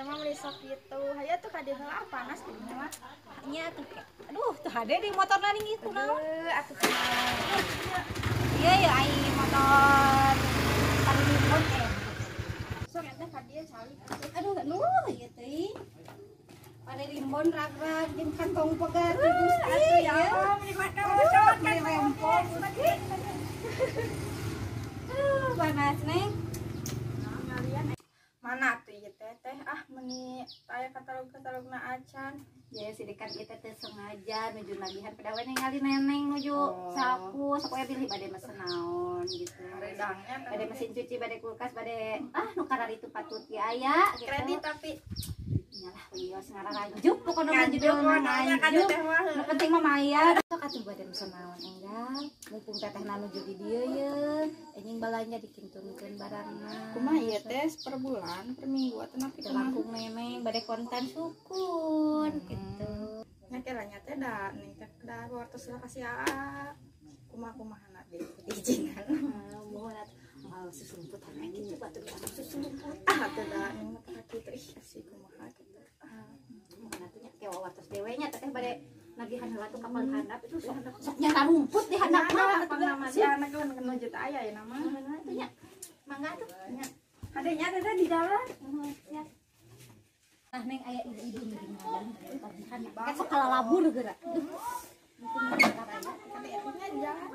mah meuli sok kitu. Hayu tuh ka dieu heula panas di dieu mah. Nya tuh. Aduh, tuh hade di motorna ning itu naon. Heuh, atuh kumaha. Iya ya ai motor paripun teh. Sok eta ka dieu calik. Aduh, aduh ieu teh. Pada rimbon rag-rag jeung kantong pegar Gusti ya. Allah, meuni bocor kan rempong Gusti. Aduh, panas Neng. Mana tuh ieu teh teh ah meuni aya katalog-katalogna acan. Ya sidikan kita teh sengaja nuju nagihan pada we ningali neneng nuju sapu sapoe bilih bade mesen naon gitu. Redangnya bade mesin cuci, bade kulkas, bade ah nu kararitu patut ge aya gitu. Kredit tapi nyalah wios ngararanjuk pokona mah judulna nganjuk. Nu penting mah mayar. Sok atuh bade mesen naon enggal. Mumpung tetehna nuju di dieu ye. Anjing balanja dikintunkeun barangna. Kumaha ieu teh per bulan, per minggu atau napi kumaha? Langkung neneng bade kontan sukun gitu. Nya kelanya teh da ning teh da wartos lah kasih aa. Kumaha-kumahana deui diizinan. Mohon atuh moal susumput aya kitu batur susumput. Ah teh da ning mah kitu ih asih kumaha kitu. Mohon atuh nya ke wartos dewe nya teteh bade nagihan heula tuh kapal handap itu sok nyana rumput di handap mah si anak kan nuju teh aya ya nama. Atuh nya. Mangga atuh nya. Adenya teteh di jalan. Siap. Nah neng aya ibu-ibu nu di tagihan kan sok kalalabur geura. Duh. Adenya di jalan.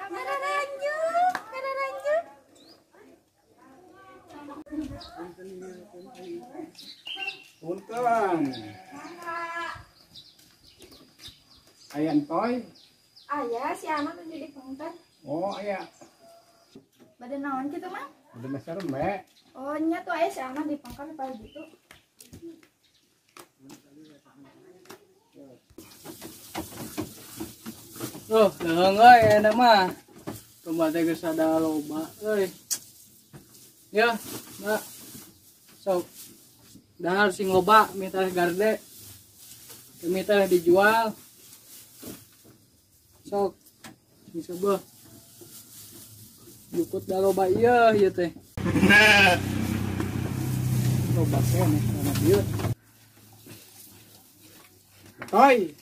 Ngararanjuk, ngararanjuk. Punten. Aya entoy? Aya si Ama nuju di punten. Oh, aya. Bade naon kitu, Mang? Bade meser embe. Oh, nya tuh aya si Ama di pangkal pagi gitu. Tuh, leung euy enak mah. Domba teh geus ada loba euy. Ya, Mbak. Sok. Dahar sing loba mita garde. Mita dijual. Sok. Sing seubeuh. Jukut da loba ieu ieu teh. Loba keneh kana ieu. Toy,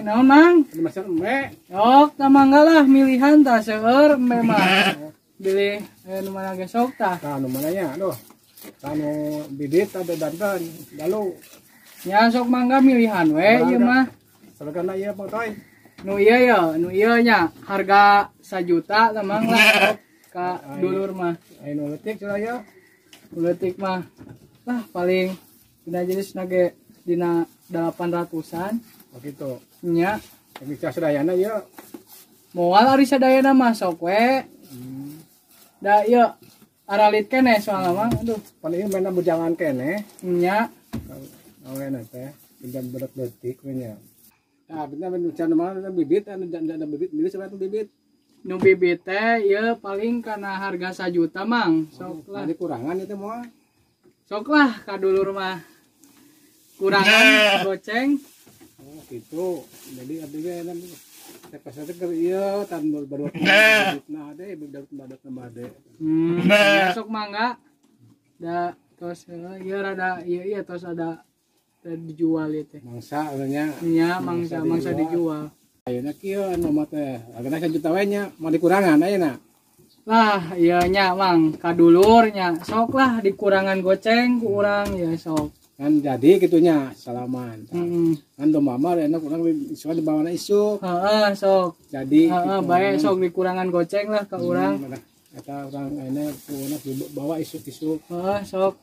naon Mang? Ini meser embe. Yok, tah mangga lah milihan tah seueur embe mah. Bilih nu mana ge sok tah. Tah nu mana nya aduh. Tah nu bibit tah danten dalu. Nya sok mangga milihan we ieu mah. Salegana ieu Bang Toy. Nu ieu ya, nu ieu nya harga 1 juta tah Mang lah sok ka dulur mah. Aya nu leutik cenah ieu. Nu leutik mah lah paling dina jenis nage dina 800-an. Oh gitu. Nya. Bisa sadayana ieu. Moal ari sadayana mah sok we. Da ieu aralit keneh soalna mah aduh. Pan ieu mainna bujangan keneh. Nya. Awena teh pinjam berat leutik we nya. Nah, bener bener mana bibit anu ada bibit, bibit salah bibit. Nu bibit teh ieu paling kana harga 1 juta Mang. Sok lah. Jadi kurangan itu moal. Sok lah ka dulur mah. Kurangan goceng. Oh gitu. Jadi abdi ge teh pas teh keur ieu tan baru nah ade baru nambah ade. Sok mangga. Da tos ieu rada ieu ieu tos ada dijual ieu teh. Mangsa nya. Nya mangsa dijual. Ayeuna kieu anu mah teh hargana 1 juta we nya, moal dikurangan ayeuna. Lah ieu nya Mang ka dulur nya. Sok lah dikurangan goceng ku urang ya sok. Kan jadi gitunya salaman. Kan domba mah enak urang isukan dibawa isuk. Heeh, sok. Jadi heeh, bae sok dikurangan goceng lah ka urang. Eta urang ayeuna kuuna dibawa isuk-isuk. Heeh, sok.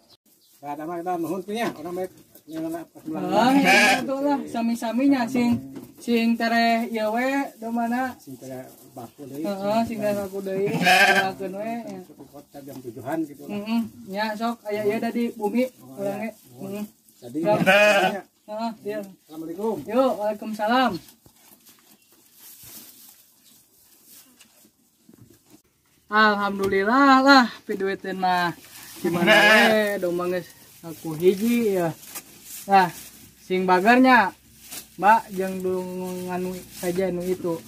Ka mah kita nuhun nya, urang bae ngeuna pas bulan. Heeh, atuh lah sami-saminya sing sing tereh ieu we domana sing tereh baku deui. Heeh, sing tereh baku deui. Doakeun we nya. Kota jam 7-an gitu lah. Heeh, nya sok aya ieu da di bumi urang ge. Jadi heeh, ieu. Assalamualaikum. Yuk, waalaikumsalam. Alhamdulillah lah piduiteun mah. Gimana we domba geus aku hiji ya. Nah, sing bagarnya Mbak jeung nganu saja nu itu.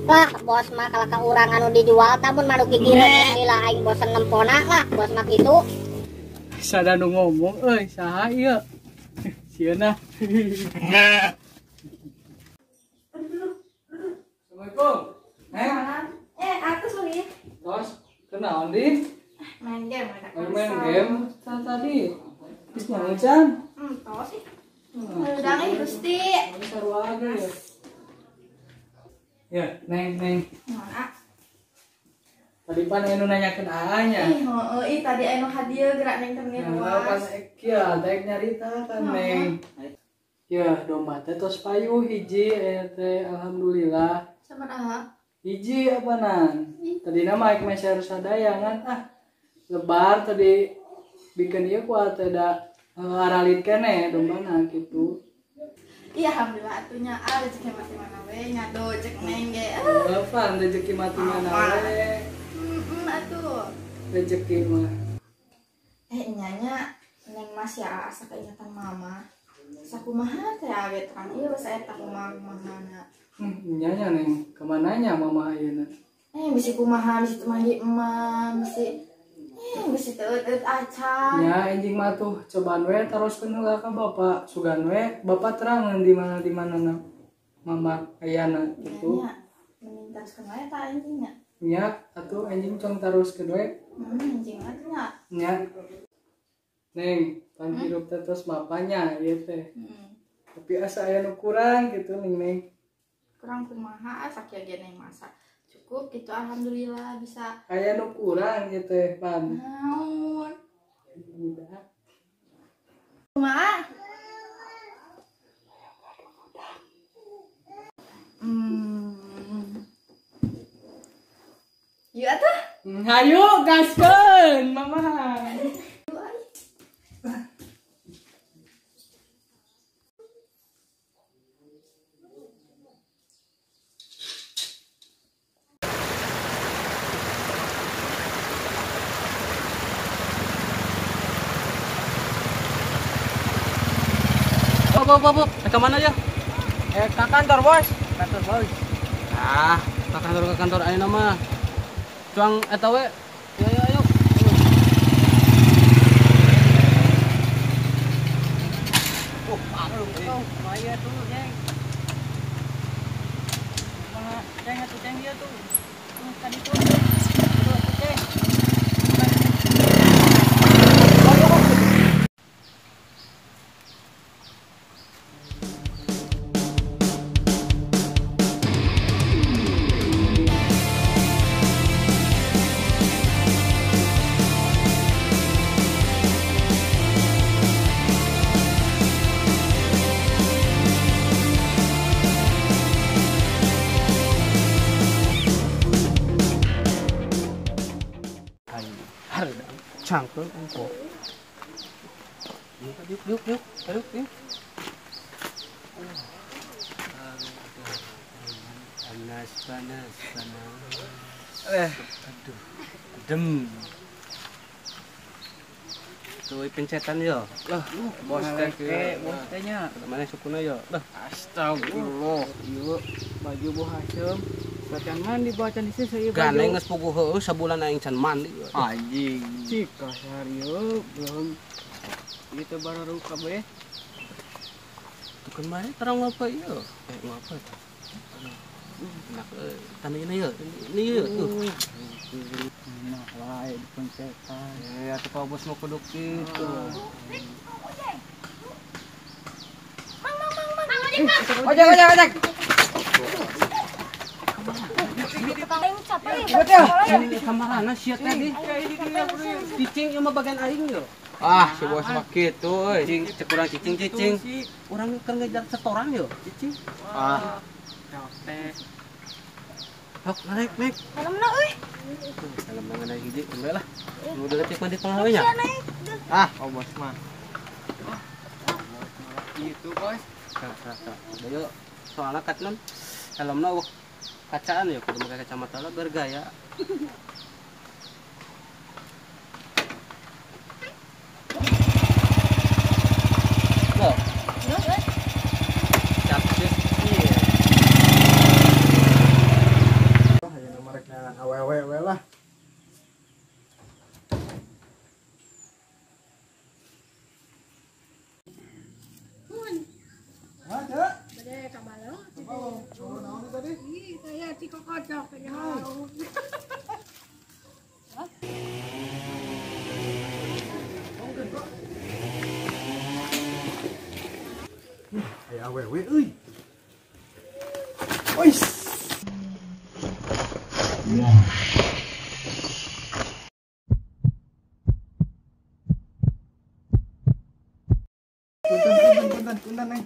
Lah bos mah kalau ka urang anu dijual tamun mah nu gigireun lila aing bosen nempona lah bos mah kitu. Sada nu ngomong euy saha ieu? Sieuna. Assalamualaikum. Aku sulit. Tos, kenaon di? Main game main game tadi. Geus nyaho can? Tos sih. Udah nih Gusti. Sarua ge ya. Ya, Neng, Neng. Mana? Tadi pan anu nanyakeun AA nya. Ih, heueuh, ih tadi anu hadiah gerak neng teu Nah, pas kieu teh nyarita kan Neng. Ya, domba teh tos payu hiji aya teh alhamdulillah. Sabaraha? Hiji apanan? Tadina mah aing meser sadaya ngan ah lebar tadi bikin ieu ku teh da aralit keneh dombana kitu. Iya alhamdulillah atunya ah rezeki mati mana we nya do cek neng ge. Heuh pan rezeki mati mana we. Heeh atuh. Rezeki mah. Nyanya neng mas ya asa kaingatan mama. Sakumaha teh aget kan ieu basa eta kumaha-kumahana. Nyanya neng kemananya mama ayeuna? Bisi kumaha bisi teu mandi emak bisi bisi teu eueut acan. Nya anjing mah tuh cobaan we taroskeun heula ka bapak sugan we bapak terangan di mana na mama ayana gitu. Nya mending taroskeun we ta anjing nya. Nya atuh anjing cong taroskeun we. Anjing mah teh nya. Nya. Neng, pan hirup teh tos mapanya ieu teh. Tapi asa aya nu kurang gitu neng neng. Kurang kumaha sakieu ge neng masak. Cukup gitu alhamdulillah bisa. Aya nu kurang ieu teh pan. Naon? Budak. Kumaha? Yuk atuh. Hayu gaskeun mama. Bop, ke mana ya? Ke kantor, Bos. Kantor, Bos. Ah, ke kantor ayeuna mah. Cuang eta we. Ayo, ayo. Oh, aduh, bahaya tuh, Jeng. Mana, Jeng, atuh Jeng ieu tuh. Tuh tadi tuh. Tuh, Jeng. Cangkel engko. Yuk yuk yuk, yuk yuk. Panas panas panas. Aduh, adem. Tuh pencetan yo. Lah, bos teh, bos tehnya. Mana sukuna yo? Lah, astagfirullah. Ieu baju boh haseum. Can mandi bawa can isi seueur baju. Gandeng geus puguh heueuh sabulan aing can mandi. Anjing. Cik kasar ieu belum. Ieu teh bararu kabeh. Tuh kan mane terang apa ieu? Ngapa teh? Enak tandina ieu. Ini ieu tuh. Nah, wae dipencetan. Atuh ka bos mah kudu kitu. Mang mang mang mang. Ojek ojek ojek. Ini kamarana sia tadi. Cicing ieu mah bagian aing yo. Ah, si bos mah kitu euy. Cicing cek urang cicing cicing. Urang keur ngejar setoran yo, cicing. Ah. Capek. Hok naik naik. Helmna euy. Helmna ngan hiji embe lah. Nu leutik mah di tengah we nya. Ah, oh bos mah. Gitu, bos. Kak, kak, kak. Ayo soalna katnon helmna eueuh kacaan ya kudu make kacamata lah bergaya. Loh. Capcus. Iya. Cikokocok teh nyaho. Aya awewe euy. Ois. Punten punten neng.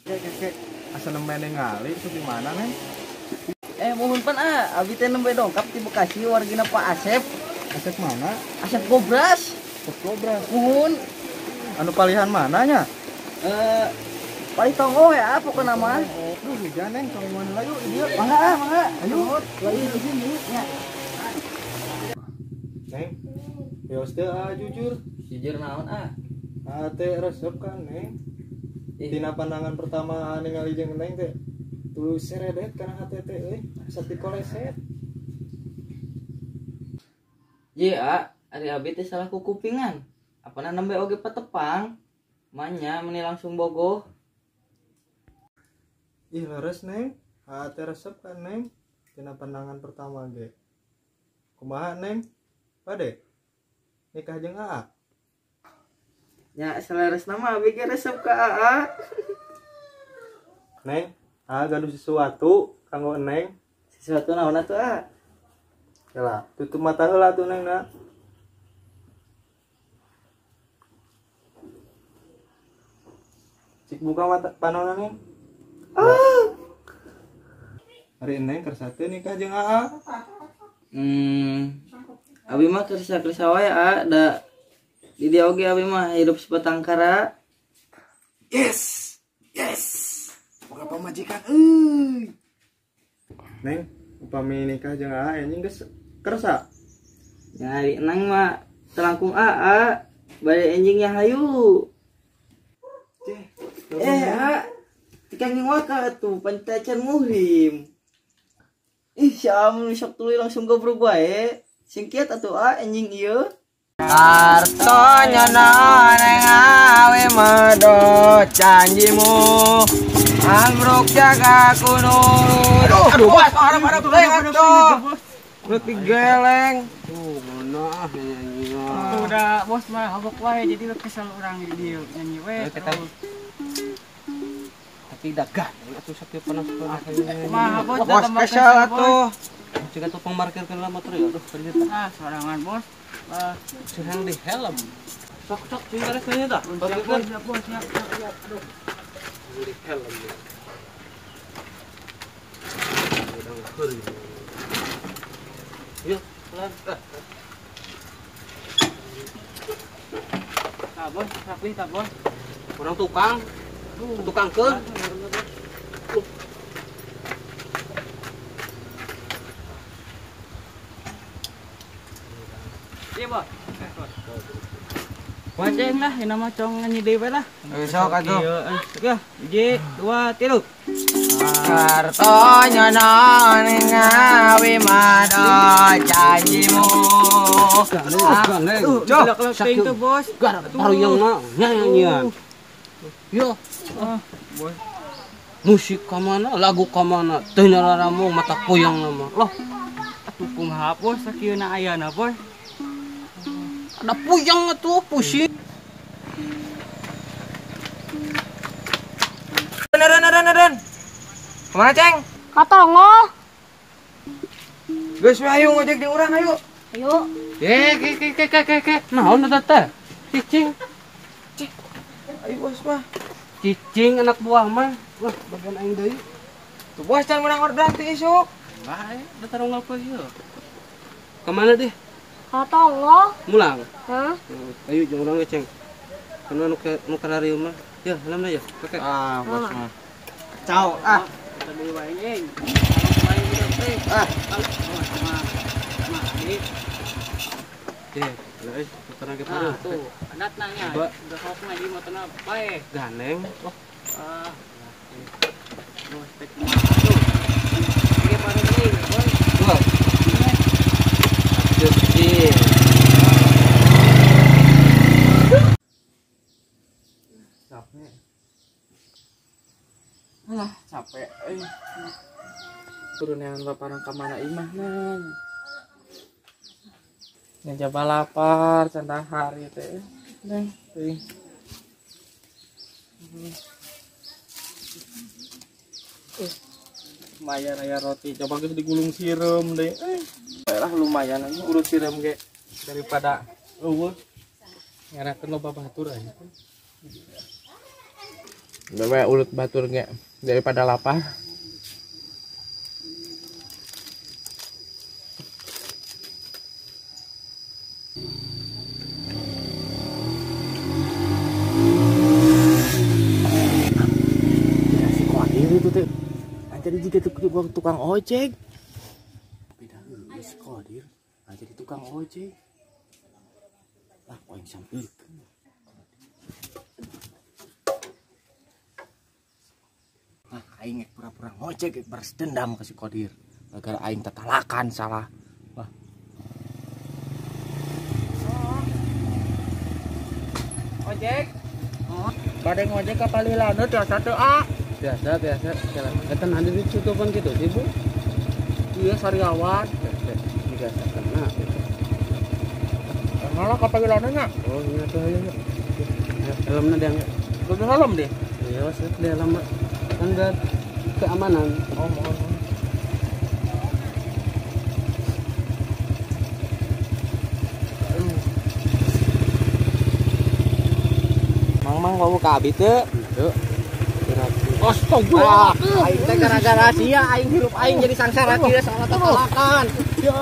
Kek asa nembe ningali itu di mana neng? Mohon pan ah, abi teh nembe dongkap di Bekasi wargina Pak Asep. Asep mana? Asep Gobras. Asep Gobras. Muhun. Anu palihan mananya? Paling tonggoh ya pokokna mah. Duh hujan neng, tong mana yuk ieu. Mangga ah, mangga. Ayo, lain di sini ya. Neng. Yos teh ah jujur. Jujur naon ah? Ah teh resep kan neng. Tina pandangan pertama ningali jeung neng teh tulus seredet kana hate teh euy, asa pikoleset. Ye ah, ari abi teh salah kukupingan. Apana nembe oge patepang. Manya meni langsung bogoh. Ih leres neng, hate resep kan neng. Tina pandangan pertama ge. Kumaha neng? Pade? Nikah jeung Aa? Ya seleres nama abi ge resep ka Aa. Neng, Aa gaduh sesuatu kanggo neng. Sesuatu naon atuh Aa? Yalah, tutup mata heula atuh neng na. Cik buka mata panona neng. Ah. Ari neng kersa teu nikah jeung Aa. Abi mah kersa-kersa wae Aa, da di dia oge abi mah hidup sebatang kara. Yes. Yes. Boga pamajikan euy. Neng, upami nikah jeung Aa anjing geus kersa. Nyari neng mah telangkung Aa, bade anjingnya hayu. Aa, tikang waka atuh pantacan muhrim. Ih, si Amun sok tuluy langsung gobrok wae. Singkiat atuh Aa anjing ieu. Kartonya neng awe medo janjimu amruk jaga kunur. Aduh, bos, arep atuh. Lu digeleng. Tuh, mana ah nyanyi. Tuh udah bos mah habok wae jadi lu kesel urang di dieu nyanyi we. Tapi dagang atuh sakieu panas-panas. Mah bos bos kesel atuh. Jika topang parkirkeun lah motor ya, aduh kerja. Ah, sorangan bos. Curang di helm. Sok-sok sing beres nya tah. Siap bos, siap siap. Aduh. Di helm. Yuk, pelan. Tah bos, rapi tah bos. Orang tukang. Tukang ke. Iya bos. Waceng lah, ini nama cong nyanyi dewe lah. Besok atuh. Ya, 1, 2, 3. Kartonya neng ngawi mado janjimu. Aduh, itu bos. Baru yang mah nyanyian. Yo, bos. Musik ka mana, lagu ka mana, teu nyararamu mata puyeng nama. Loh, atuh kumaha bos sakieuna ayana bos. Ada puyeng atuh pusing. Ren. Kemana ceng? Katongo. Geus we ayo ngojek di urang ayo. Ayo. Ke. Naon eta teh? Cicing. Cih. Ayo bos mah. Cicing anak buah mah. Wah, bagian aing deui. Tuh bos can menang orderan ti isuk. Bae, da tarunggal poe ieu. Kemana deh? Katongo. Mulang. Hah? Ayo jeung urang ge ceng. Kana nu nu kararieu mah. Ya, helmna ya. Pakai. Ah, bos mah. Kacau ah. Tadi wae anjing. Ah. Eh, euy, motorna ge paruh. Tuh, adat nanya. Udah sok mah di motorna bae. Gandeng. Oh. Ah. Bos tek. Tuh. Ge paruh deui, bos. Dua. Kecil. Capek. Alah, capek euy. Kudu neangan bapak ka mana imahna. Nya jaba lapar can dahar ieu teh. Neng, teuing. Lumayan aya roti, coba geus digulung sireum deui. Lah lumayan aja urut sireum ge daripada eueuh. Ngerakeun loba batur aja. Udah we urut batur ge daripada lapar. Si Kodir itu teh. Jadi jika tukang ojek. Beda si Kodir, jadi tukang ojek. Lah kok yang sampirkeun. Nah, aing pura-pura ngojek balas dendam ke si Kodir. Gara-gara aing tetalakan salah. Wah. Ojek. Oh, bade ngojek ka Palilano biasa teu ah. Biasa jalan. Eta nanti dicutupan gitu sih, Bu. Iya, sariawan. Digasakeun nah. Malah ka Palilano nya. Oh, iya tuh ayo. Helmna dia enggak? Kudu helm deh. Iya, set di helm. Kan enggak keamanan. Oh, mohon. Mang-mang kau ka abi teu? Henteu. Astagfirullah. Aing teh gara-gara sia aing hirup aing jadi sangsara kieu salah tatalakan. Ya.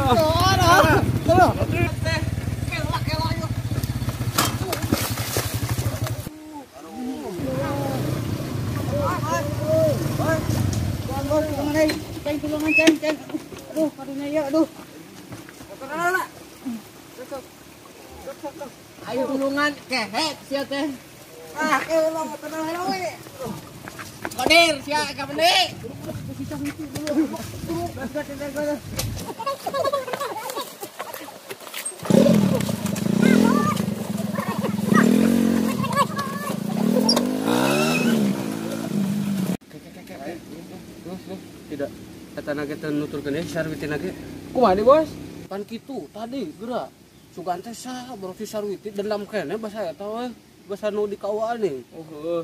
Teh kela-kela yuk. Ceng tulungan ceng ceng. Aduh karunya ya aduh. Ayo tulungan kehe sia teh. Ah, kelong tenang we. Kodir sia ka meni. Tidak kata nage teu nuturkeun ieu Sarwiti nage. Kumaha nih, Bos? Pan kitu tadi geura. Sugan teh saha baru si Sarwiti dendam keneh basa eta we. Basa nu di KUA nih. Oh, heuh.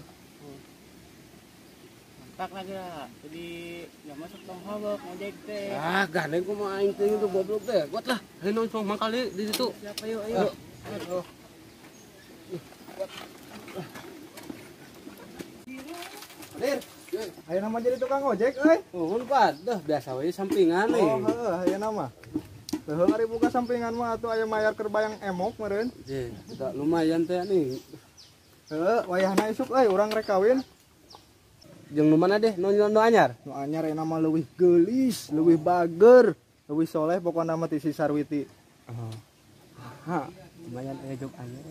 Mantap lagi lah. Jadi ya masuk tong hawak ngojek teh. Ah, gandeng kumaha aing teh itu goblok teh. Kuat lah. Ayo nongkrong mangkali di situ. Siapa yuk, ayo. Ayo. Kodir. Ayo nama jadi tukang ojek euy. Nuhun, Pak. Dah biasa we sampingan nih. Oh, heeh, aya nama. Heuh ari buka sampingan mah atuh aya mayar keur bayang emok meureun. Jeh, da lumayan teh nih. Heuh, wayahna isuk euy urang rek kawin. Jeung nu mana deh? Nu nu anyar? Nu anyar aya nama leuwih geulis, leuwih bager, leuwih soleh pokona mah ti si Sarwiti. Oh. Ha, lumayan aya job anyar.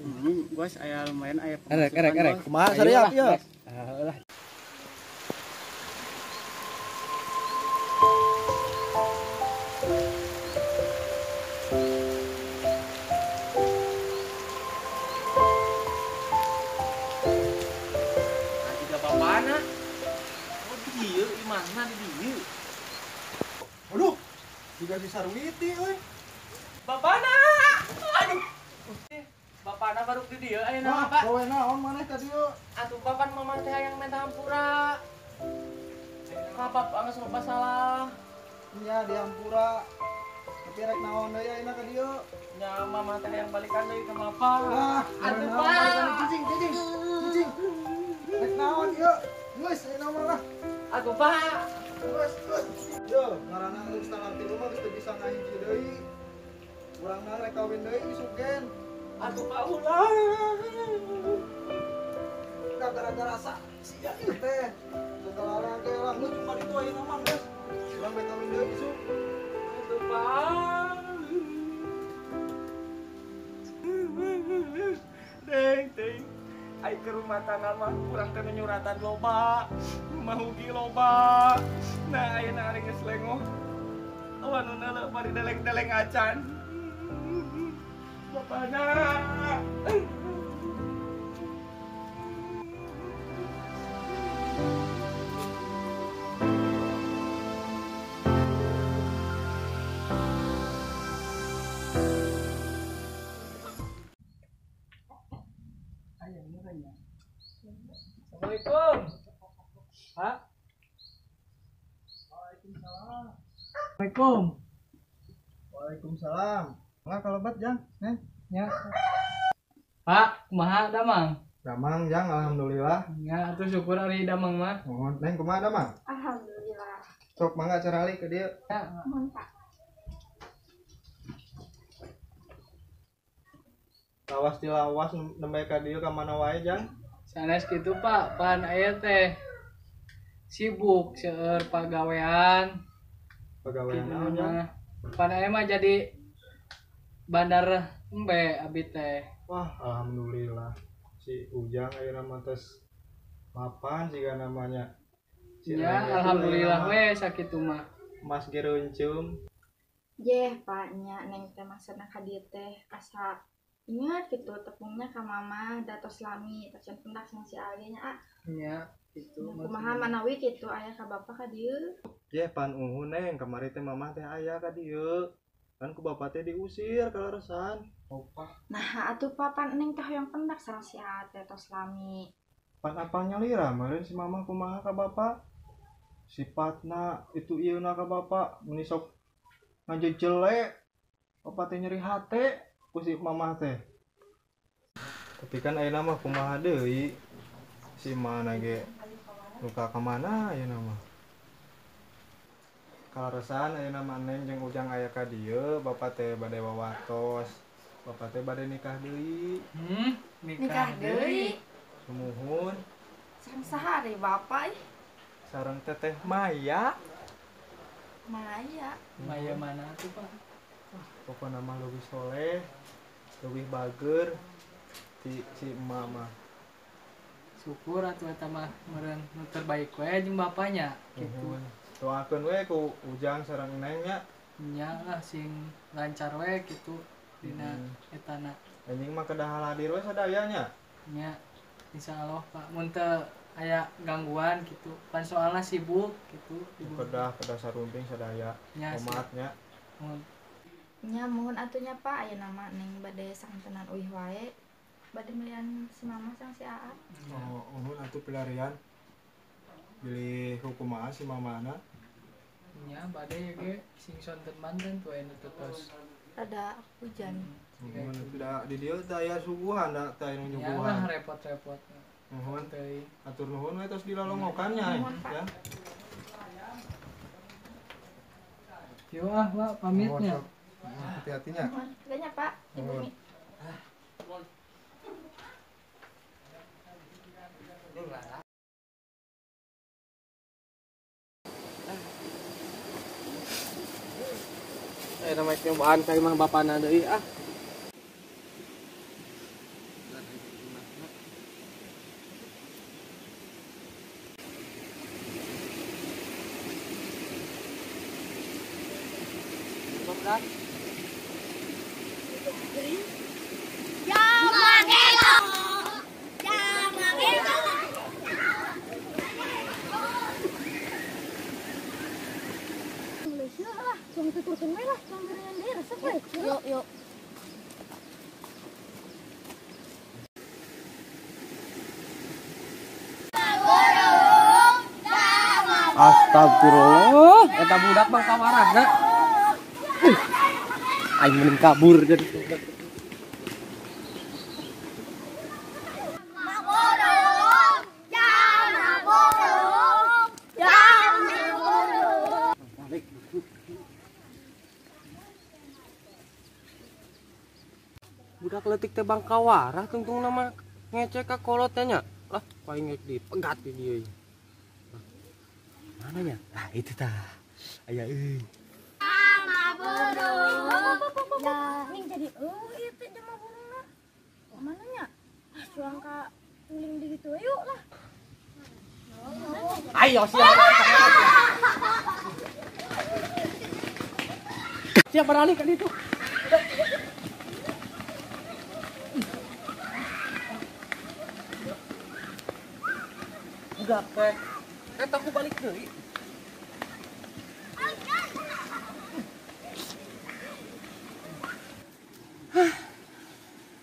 Bos aya lumayan aya pemasukan. Erek erek. Kumaha sariap ieu? Lah. Aduh, juga si Sarwiti euy. Bapana. Aduh. Bapana baru di dieu ayeuna Bapak. Gawe naon maneh ka dieu? Atuh bapan mama teh hayang minta hampura. Ka bapak geus loba salah. Nya dihampura. Tapi rek naon deui ayeuna ka dieu? Nya mama teh hayang balikan deui ka bapak. Wah, atuh Pak. Cicing, cicing. Cicing. Rek naon ieu? Geus ayeuna mah lah. Atuh Pak. Geus, geus. Yo, ngaranna geus setengah tilu mah geus teu bisa ngahiji deui. Urang mah rek kawin deui isuk gen. Atuh Pak ulah. Nah, gara-gara sia ieu teh. Segala ge lah geus cuma ditu ayeuna mah geus. Urang rek kawin deui isuk. Atuh Pak. Deng, deng. Ai ke rumah tangga mah kurang teh nyuratan loba, rumah ugi loba. Nah, ayeuna ari geus lengoh. Awan nu neuleuh bari deleng-deleng acan. Bapana. Assalamualaikum. Pak. Waalaikumsalam. Assalamualaikum. Waalaikumsalam. Mangga kalebat Jang, Neng. Ya. Pak, kumaha damang? Damang Jang, alhamdulillah. Ya, atuh syukur ari damang mah. Mohon, Neng kumaha damang? Alhamdulillah. Sok mangga carali ke dieu. Ya. Mohon Pak. Lawas dilawas nembe ka dieu ka mana wae Jang? Sanes kitu Pak, pan aya teh sibuk seueur pagawean. Pagawean naon Jang? Pan aya mah jadi bandar embe abi teh. Wah, alhamdulillah. Si Ujang ayeuna mah tos mapan siga namanya. Si ya, alhamdulillah we sakitu mah. Mas gereuncum. Jeh, Pak, nya Neng teh maksudna ka dieu teh asa ingat gitu tepungnya ka mama da tos lami tos pendak sama si Alge nya ah. Nya, gitu. Kumaha manawi kitu aya ka bapak ka dieu. Jeh, pan uhun Neng, kamari teh mama teh aya ka dieu. Kan ku bapak teh diusir kaleresan. Nah, atuh papan Neng teh hoyong pendak sareng si A teh tos lami. Pan apal nyalira meureun si mama kumaha ka bapak? Sifatna itu ieu na ka bapak meni sok ngajejelek. Bapak teh nyeri hate ku si mama teh. Tapi kan ayeuna mah kumaha deui? Si mana ge luka ka mana ayeuna mah? Kaleresan ayeuna mah Neng jeung Ujang aya ka dieu, bapak teh bade wawatos. Bapak teh bade nikah deui. Nikah deui. Sumuhun. Sareng saha ari bapak ih? Sareng Teteh Maya. Maya. Maya mana tuh, Pak? Wah, pokona mah leuwih soleh, leuwih bager ti si emak mah. Syukur atuh eta mah meureun nu terbaik we jeung bapaknya gitu. Doakeun we ku Ujang sareng Neng nya. Nya lah sing lancar we gitu dina etana. Anjing mah kedah hadir we sadaya nya. Nya insyaallah Pak mun teu aya gangguan gitu. Pan soalna sibuk gitu. Kedah kedah sarumping sadaya. Omat nya. Nya muhun atuh nya Pak ayeuna mah Neng bade sakantenan uih wae. Bade melian si mama sareng si Aa. Oh, uhun atuh pilarian. Bilih hukumaha si mamana. Nya bade ge sing sonten manten tuh anu tetos. Rada hujan. Muhun atuh di dieu teh aya suguhan da teh anu nyuguhan. Ya lah repot-repot. Muhun teh atur nuhun we tos dilalongokan nya ya. Yo ah Pak pamitnya. Hati-hatinya. Hati-hatinya Pak, Ibu Mi. Namanya nyobaan ka imah bapana deui ah. Yuk, yuk. Astagfirullah, eta budak mah kawarahna. Aing mending kabur jadi. Budak leutik teh bang kawarah tungtung nama ngecek ka kolotnya nya. Lah, paling ngek dipegat di dieu. Mana nya? Ah, itu tah. Aya euy. Sama burung. Ya, ning jadi euy itu jema burungna. Mana nya? Ah, cuang ka tuling di gitu yuk lah. Ayo siap. Siap beralih ke ditu. Budak teh. Eta aku balik deui.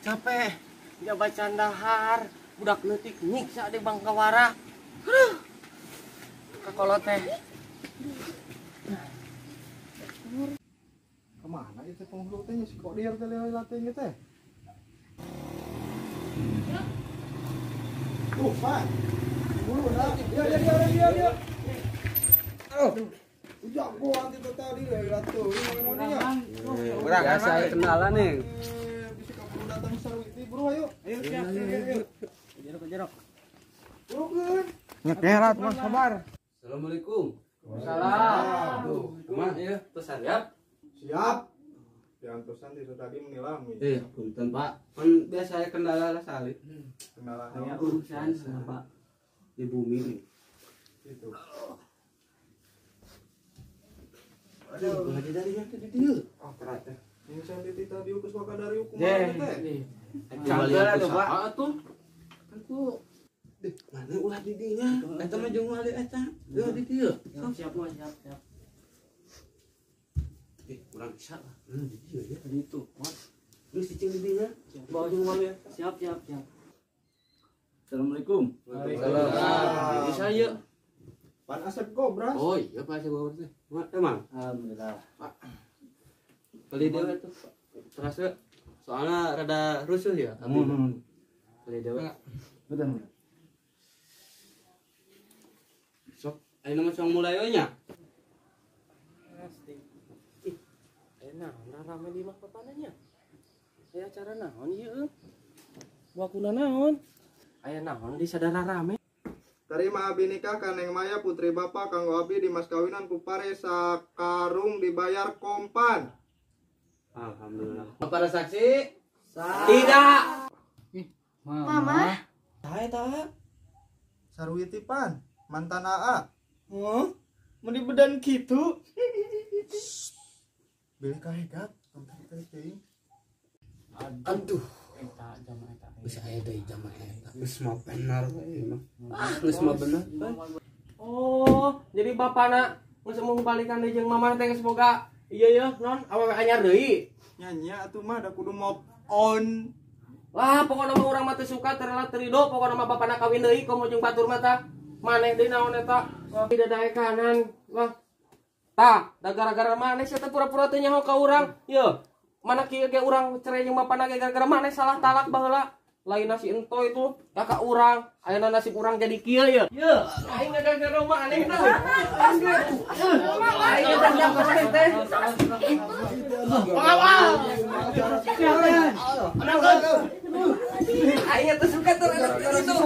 Capek, nyoba candahar. Budak leutik nyiksa di Bangkawara. Aduh. Kakolot teh. Kemana itu penghulu teh si Kodir teh leulah teh teh. Tuh, Pak. Buru dah. Dia dia dia dia dia. Oh. Jagoan itu tadi leulah tuh. Ini mana Urang biasa kenalan nih. Bisa kaburu datang sarwiti, bro, ayo. Ayo siap. Ayo. Jerok jerok. Burukeun. Nyekerat mah sabar. Assalamualaikum. Waalaikumsalam. Duh, kumaha ieu? Tos siap? Siap. Diantosan itu tadi menilami. Punten Pak. Kan biasa ya kendala lah salib. Kendala saya urusan sama Pak di bumi nih. Itu. Aduh, ngaji dari yang tadi dieu. Oh, kerat teh. Ini saya tadi ukus waka dari hukuman teh. Cangkel atuh Pak. Atuh. Kan ku mana ulah di dinya. Eta mah jeung wali eta. Eueuh di dieu. Siap, siap, siap. Kurang bisa lah. Di dieu ya. Di itu. Geus cicing di dinya. Bawa jeung wali. Siap, siap, siap. Assalamualaikum. Waalaikumsalam. Jadi saya Pan Asep Gobras. Oh iya Pak Asep Gobras teh. Emang? Alhamdulillah. Pak. Beli dewe tuh. Terasa soalnya rada rusuh ya. Beli dewe. Betul. Sok, ayeuna mah cong mulai we nya. Pasti. Ih, ayeuna naon rame di imah papana nya? Aya acara naon ieu? Wakuna naon? Aya naon di sadara rame? Terima abi nikah ka Neng Maya putri bapak kanggo abi di mas kawinan ku pare sakarung dibayar kompan. Alhamdulillah. Para saksi? Tidak. Ih, mama. Saha eta? Sarwiti pan, mantan AA. Heuh? Mun dibedan kitu. Bilih kahegat, tong teuing. Aduh. Eta jama eta. Geus aya deui jama eta. Geus mah bener we mah. Geus mah bener. Oh, jadi bapana geus mau balikan deui jeung mamah teh geus boga iya ya non awewe anyar deui. Nya atuh mah da kudu move on. Lah pokona mah urang mah teu suka teu rela teu rido pokona mah bapana kawin deui komo jeung batur mah tah. Maneh deui naon eta? Tidak daekanan. Wah. Tah, da gara-gara maneh sia teh pura-pura teu nyaho ka urang. Yeuh. Mana kieu ge urang cerai jeung bapana ge gara-gara maneh salah talak baheula. Lain nasi ento itu kakak urang, ayeuna nasib urang jadi kieu ye. Yeuh, aing gara-gara maneh teh. Aing gara-gara maneh teh. Pengawal. Aing teh suka teh itu.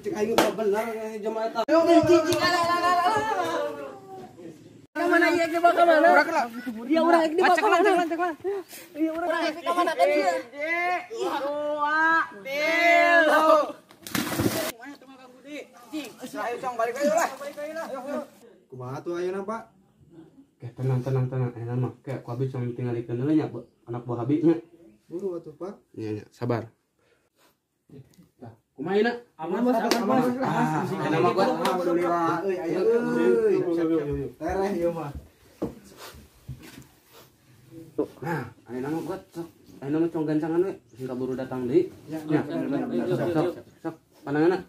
Cek aing mah bener jamaah eta. Cicing ala ala ala. Mana ieu ge bakal mana? Iya urang di bakal mana? Iya urang ka mana kan ieu? 2 3. Kumaha teh Kang Budi? Cing, ayo cong balik we lah. Kumaha tuh ayeuna, Pak? Oke, tenang tenang tenang. Ayeuna mah kayak ku abi cong tingalikeun heula nya anak buah abi nya. Buru atuh, Pak. Nya nya, sabar. Tah, kumaha ayeuna? Aman, Bos. Aman. Ayeuna mah gua alhamdulillah euy aya euy. Tereh ieu mah. Nah, ayeuna mah gua sok ayeuna mah cong gancangan we sing kaburu datang deui. Ya, sok sok pandanganna.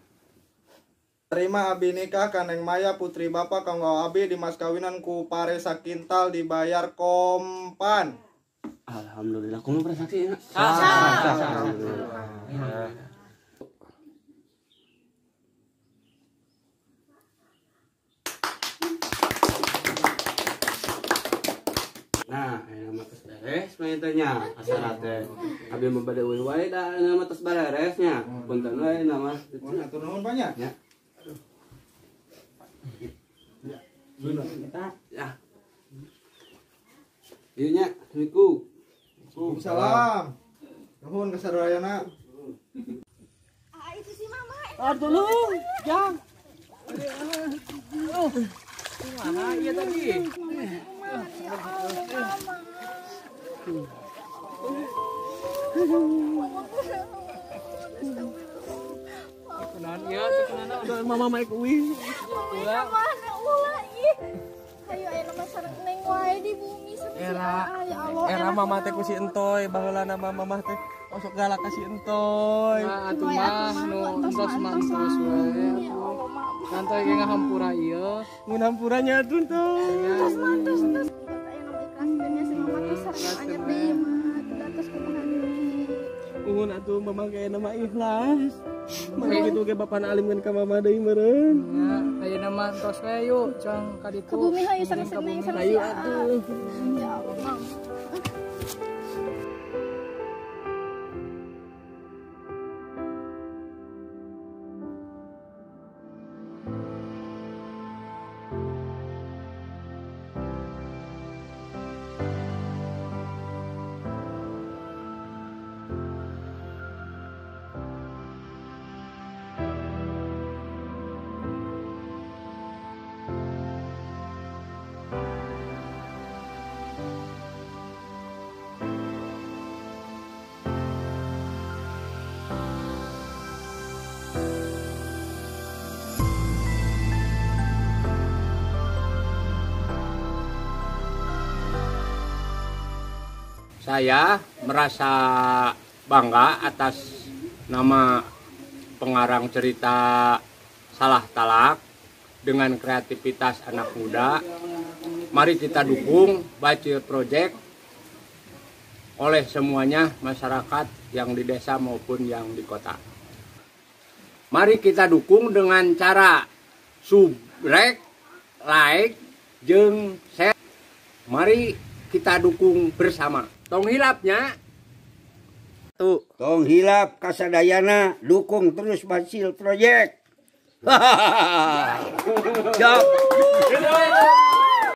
Terima abi nikah ka Neng Maya putri bapak kanggo abi di mas kawinan ku pare sakintal dibayar kompan. Alhamdulillah, kumaha prasasti ya? Alhamdulillah. Nah, ayeuna mah tos beres mah teh nya acara teh. Abi mah bade eueuh wae da ayeuna mah tos beres nya. Punten we ayeuna mah. Hatur nuhun Pak nya. Ya. Ya. Ieu nya, Assalamualaikum. Waalaikumsalam. Nuhun ka sadayana. Ah, itu si mama. Aduh, jang. Kumaha ieu tadi? Ya Allah, mama. Kunaon ieu teh kunaon? Mama mah ek uih. Ulah. Mana ulah ih. Hayu ayeuna mah sareng neng wae di bumi sama si Era. Aa, ya Allah. Era mama teh ku si entoy baheula nama mama teh Osok galak kasih entoy. Nah, atuh mah nu entos mah entos we. Ya Allah, mama. Nanti ge ngahampura ieu. Mun hampuranya atuh entoy. Entos mah entos entos. Aya nu ikhlaskeun nya si mama teh sareng anyar deui mah. Teu atos kumaha deui. Nuhun atuh mama ge nama ikhlas. Mana kitu ge bapana alimkeun ka mama deui meureun. Ya, ayeuna mah entos we yuk cang ka ditu. Ka bumi hayu sareng seneng sareng Hayu si Aa. atuh. Ya Allah, mama. Saya merasa bangga atas nama pengarang cerita Salah Talak dengan kreativitas anak muda. Mari kita dukung Bacil Project oleh semuanya masyarakat yang di desa maupun yang di kota. Mari kita dukung dengan cara subrek, like, jeung share. Mari kita dukung bersama. Tong hilapnya. Tuh. Tong hilap kasadayana dukung terus Bacil Project. Hahaha. Jok.